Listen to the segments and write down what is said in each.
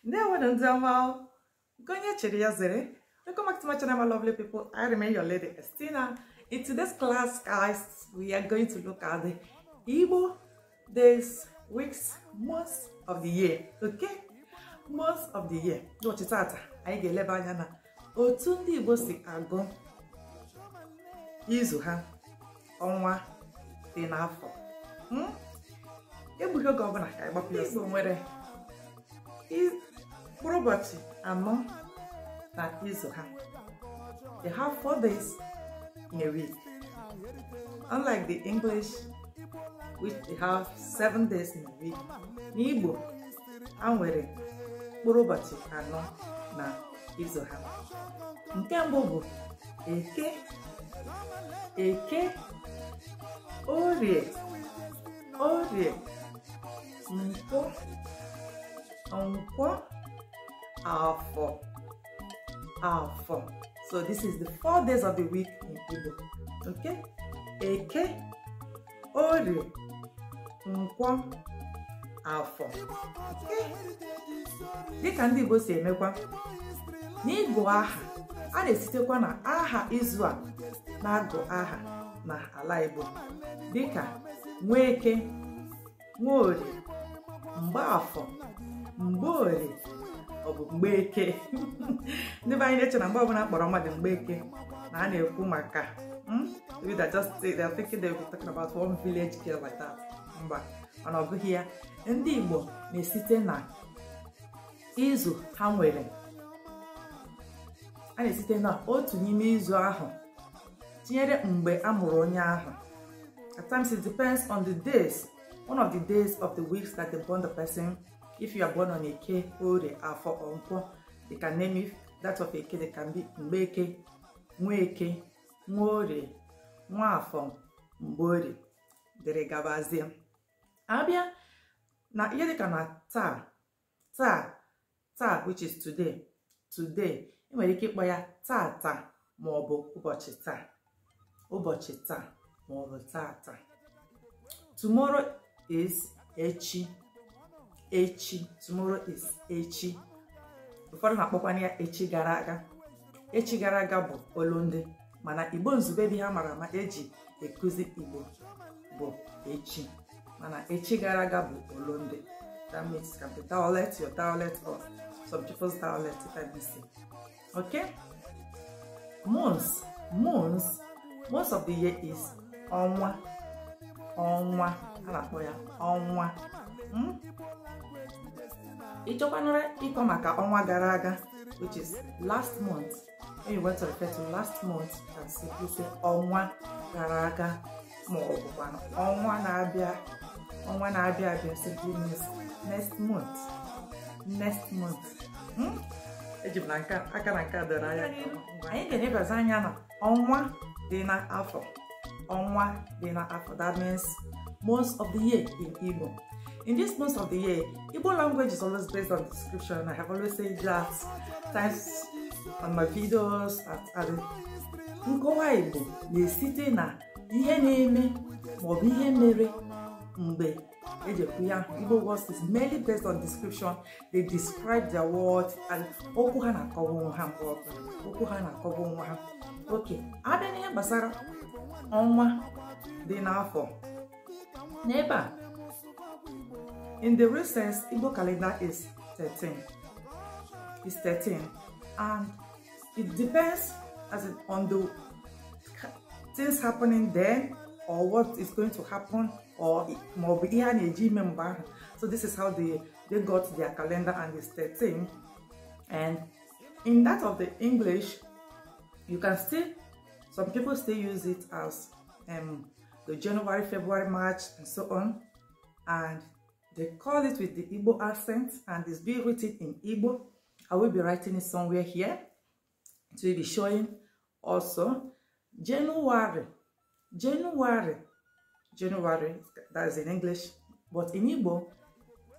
Ndewo ndị ọma, nke onye chiri ya zere. Welcome back to my channel, my lovely people. I remain your lady Estina. In today's class, guys, we are going to look at the Igbo days, weeks, months of the year. Okay? Months of the year. N'ụbọchị tata, anyị ga-eleba anya na otu ndị Igbo si agụ izu ha, ọnwa dị n'afọ. Egbughị oge ọbụla ka anyị gbapụ ya. Igbo nwere mkpụrụ ụbọchị anọ na izu ha. They have 4 days in a week. Unlike the English, which they have 7 days in a week. N'Igbo, ha nwere mkpụrụ ụbọchị anọ na izu ha. Nke mbụ bụ Eke, Eke, Orie, Orie, Nkwọ, Nkwọ, Afọ, Afọ. So this is the 4 days of the week in Igbo. Okay? Eke, Orie, Nkwọ, Afọ. Okay? Dịka ndị Igbo si emekwa n'ịgụ aha, a na-esitekwa na aha izu a na-agụ aha na ala Igbo dịka Nweke, Nworie, Mgbaafọ, Mgborie, ọ bụ Mgbeke. Ndị be anyị na-eche na mgbe ọbụla kpọrọ mmadụ Mgbeke na a na-ekwu maka maybe they just they are thinking they were talking about one village girl like that. Mba, mana ọ bụghị ya. Ndị Igbo na-esite na izu ha nwere, a na-esite na otu n'ime izu ahụ tinyere mgbe a mụrụ onye ahụ. At times it depends on the days, one of the days of the weeks that they born the person. If you are born on Eke, Orie, Afọ, or Nkwọ, they can name it that of Eke. They can be Mgbeke, Nweke, Nworie, Nwafọ, Mgborie, dere gabazie. Abịa na ihe dịka na taa, taa, taa, which is today, today, ị nwere ike ịkpọ ya tata ma ọ bụ ụbọchị taa, ụbọchị taa ma ọ bụ tata. Tomorrow is echi, echi. Tomorrow is echi. Ụfọdụ na-akpọkwana ya echi gara aga. Echi gara aga bụ olundị, mana Igbo nzube bi ha mara ama eji ekuzi Igbo bụ echi, mana echi gara aga bụ olundị. That means it can be dialect, your dialect, or some people's dialect, if I may say. Okay? Months, months, months of the year is ọnwa, ọnwa, a na-akpọ ya ọnwa. Ị chọkwanara ịkọ maka ọnwa gara aga, which is last month. When you want to refer to last month, you can simply say ọnwa gara aga, ma ọ bụkwanụ ọnwa na-abịa, ọnwa na-abịa abịa simply means next month, next month. Eji m na nke aka na nke a doro anya. Anyị ga-elebazi anya na ọnwa dị n'afọ, ọnwa dị n'afọ. That means months of the year in Igbo. In this months of the year, Igbo language is always based on description. I have always said that times on my videos. At nkọwa Igbo na-esite na ihe na-eme maọbụ ihe mere mgbe eji ekwu ya. Igbo words is mainly based on description. They describe their words and okwu ha na-akọwa onwe ha mgbe ọbụla. Okwu ha na-akọwa onwe ha. Okay, abịa n'ihe gbasara ọnwa dị n'afọ. N'ebe a, in the real sense, Igbo calendar is 13. It's 13, and it depends as in on the things happening then or what is going to happen or maọbụ ihe a na-eji ime mgbe ahụ. So this is how they got their calendar, and it's 13. And in that of the English, you can still, some people still use it as the January, February, March, and so on. And they call it with the Igbo accent, and it's being written in Igbo. I will be writing it somewhere here. It will be showing also January, January, January, that is in English, but in Igbo,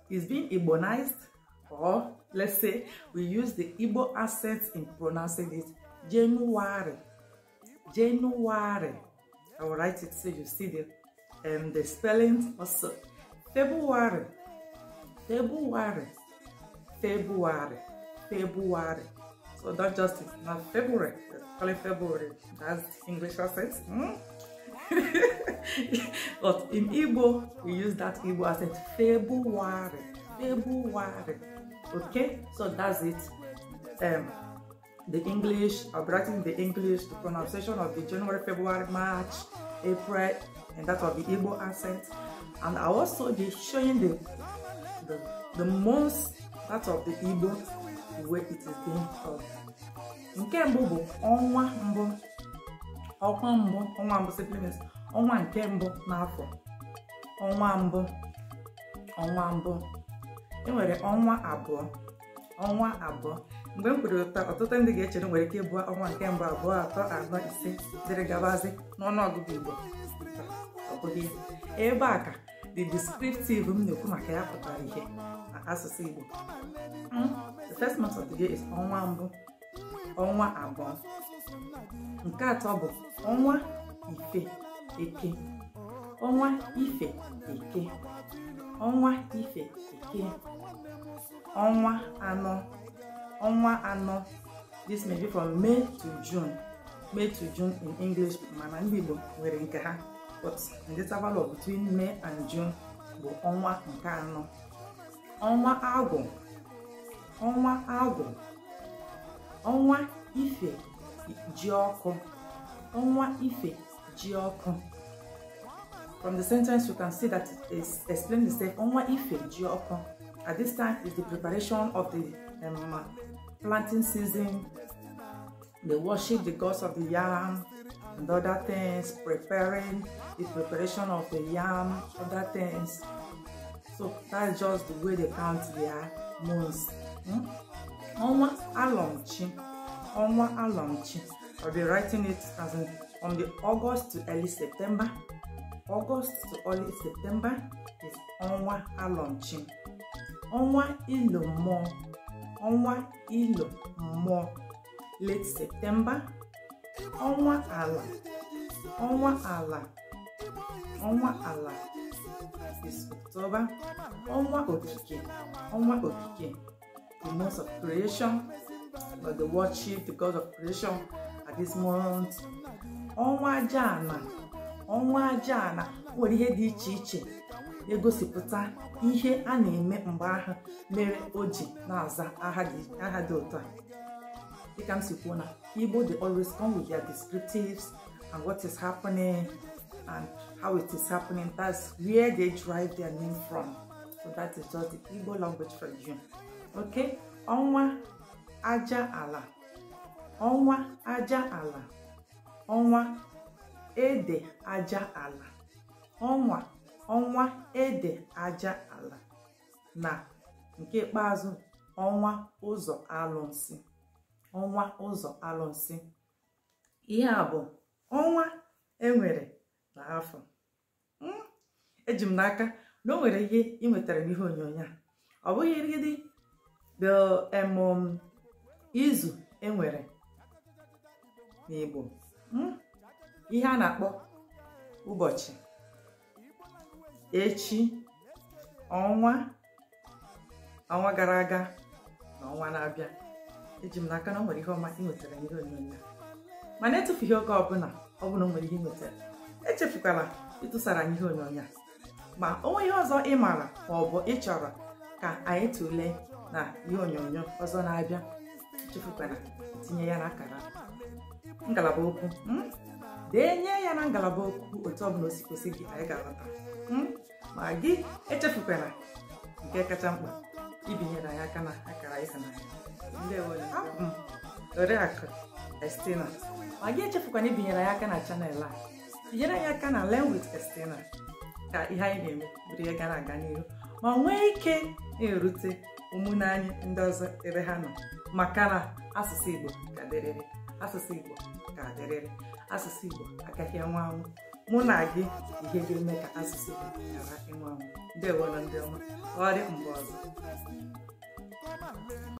it's being Igbonized, or let's say we use the Igbo accent in pronouncing it. January, January. I will write it so you see the spelling also. February, February, February. February. So don't just, it's not February. Let's call it February. That's English accent. But in Igbo, we use that Igbo accent. February. February. Okay, so that's it. The English, I'll be writing the English, the pronunciation of the January, February, March, April, and that of the Igbo accent. And I'll also be showing the months, that of the Igbo, the way it is being called. Nke mbụ bụ ọnwa mbụ. Ọnwa mbụ, ọnwa mbụ simply means ọnwa nke mbụ n'afọ. Ọnwa mbụ, ọnwa mbụ. E nwere ọnwa abụọ, ọnwa abụọ. Mgbe m kwuru ụtọ, ọtụtụ ndị ga-echere nwere ike ịbụ ọnwa nke mbụ, abụọ, atọ, anọ, ise, dịrị gabazi n'ọnụọgụgụ Igbo. Ọ bụghị ebe a ka the descriptive m na-ekwu maka ya pụtara ihe na asụsụ Igbo. The first month of the year is ọnwa mbụ, ọnwa abụọ. Nke atọ bụ ọnwa ife eke, ọnwa ife eke, ọnwa ife eke, ọnwa anọ, ọnwa anọ. This may be from May to June. May to June in English, mana ndị Igbo nwere nke ha. But in the interval of between May and June bụ ọnwa nke anọ. Ọnwa agwụ, ọnwa agwụ, ọnwa ife ji ọkụ, ọnwa ife ji ọkụ. From the sentence you can see that it is explained itself. Ọnwa ife ji ọkụ. At this time is the preparation of the planting season. They worship the gods of the yam and other things, preparing the preparation of the yam, other things. So that's just the way they count their months. Ọnwa alọmchi, ọnwa alọmchi. I'll be writing it as in from the August to early September. August to early September is ọnwa alọmchi. Ọnwa ilo mmụọ, ọnwa ilo mmụọ, late September. Ọnwa ala, ọnwa ala, ọnwa ala is October. Ọnwa okike, ọnwa okike, the month of creation, but they worship the god of creation at this month. Ọnwa aja ana, ọnwa aja ana nwere ihe dị iche iche na-egosipụta ihe a na-eme mgbe ahụ mere o ji na-aza aha dị otu a. Dịka m si kwuo na Igbo, they always come with their descriptives and what is happening and how it is happening. That's where they derive their name from. So that is just the Igbo language for you. Okay, ọnwa aja ala, ọnwa aja ala, ọnwa ede aja ala, ọnwa ọnwa ede aja ala, na nke ikpeazụ ọnwa ụzọ alụnsị, ọnwa ụzọ alụnsị. Ihe a bụ ọnwa enwere n'afọ. Eji m n'aka na o nwere ihe ị nwetara n'ihe onyonyo a. Ọ bụghị dị the izu enwere n'Igbo, ihe a na-akpọ ụbọchị, echi, ọnwa, ọnwa gara aga na ọnwa na-abịa. Eji m n'aka na o nwere ihe ọma ị nwetara n'ihe onyonyo a. Mana etufughị oge ọbụla ọbụla o nwere ihe ị nwetara, echefukwala ịtụsara anyị ihe onyonyo a. Ma o nwee ihe ọzọ ị maara ma ọ bụ ị chọrọ ka anyị tụlee na ihe onyonyo ọzọ na-abịa, echefukwala tinye ya n'akara ngalaba okwu. Denye ya na ngalaba okwu otu ọbụla o si kwesị gị, anyị ga-aghọta. Ma gị echefukwala nke kacha mkpa, ibinyere anyị aka na akara ịhụnanya. Ndewo. Abụ m Oriakụ Estina. Ma gị echefukwana ibinyere anyị aka na channel a. Binyere anyị aka na Learn with Estina ka ihe anyị na-eme bụrụ ihe gara aga n'ihu ma nwee ike na-erute ụmụnne anyị ndị ọzọ ebe ha nọ, maka na asụsụ Igbo ka dịrịrị, asụsụ Igbo ka dịrịrị, asụsụ Igbo agaghị enwe anwụ. Mụ na gị ihe ga-eme ka asụsụ Igbo ghara ịnwe anwụ. Ndewo na ndị ọma, ọ dị mgbe ọzọ.